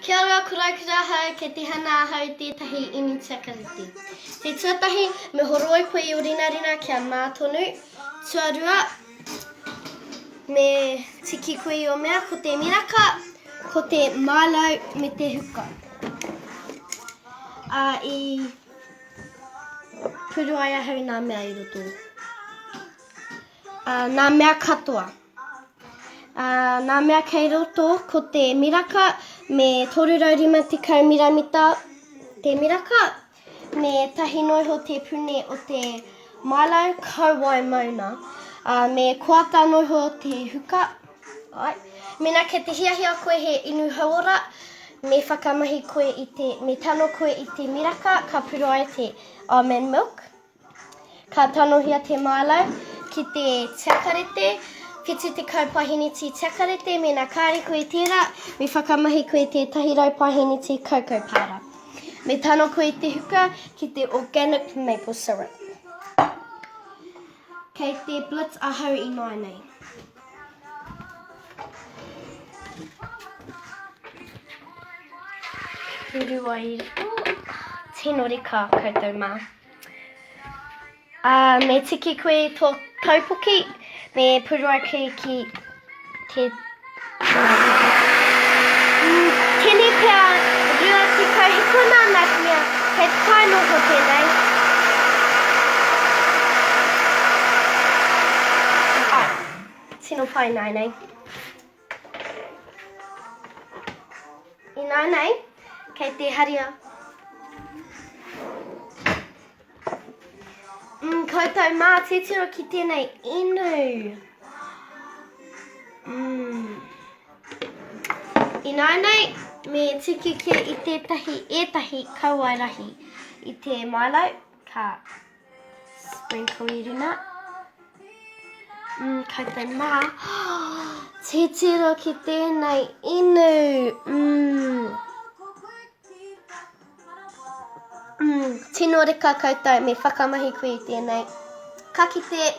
Kia ora ko Raukura ahau, kei te hana ahau i tētahi inu tiakarete. Te tuatahi, me horoi koe i o rinarina kia mā tonu. Tuarua, me tiki koe i o mea, ko te miraka, ko te Milo me te huka. Ā, i puru ai ahau i nā mea i roto. Ā, nā mea katoa. Ā, nā mea kei roto ko te miraka me 350 miramita te miraka, me tahi noiho te pune o te Milo kauae mauna, ā, me koata noiho te huka. Āe. Mēnā kei te hiahia koe he inu hauora, me whakamahi koe i te, me tano koe i te miraka ka puro ai te almond milk. Ka tanohia te Milo ki te tiakarete, 70 paheneti tiakarete, mēnā kāre koe i tērā, me whakamahi koe i tētahi raupaheneti cocoa powder. Me tano koe i te huka ki te organic maple syrup. Kei te blitz ahau ināianei. Purua i roto. Tino reka koutou mā. Ā, me tiki koe i tō taupoki, me purua koe ki te Tēnei pea 20 hikona nā te mea kei te tae noho tēnei. Āe, tino pai ināianei. Ināianei, kei te haria. Mm, koutou mā, titiro ki tēnei inu. Mm. Ināianei, me tiki kē i tētahi, ētahi kauae rahi i te Milo, ka Sprinkle i runga. Mm, koutou mā. Titiro ki tēnei inu. Mm. Mm, tino reka koutou, me whakamahi koe i tēnei. Ka kite.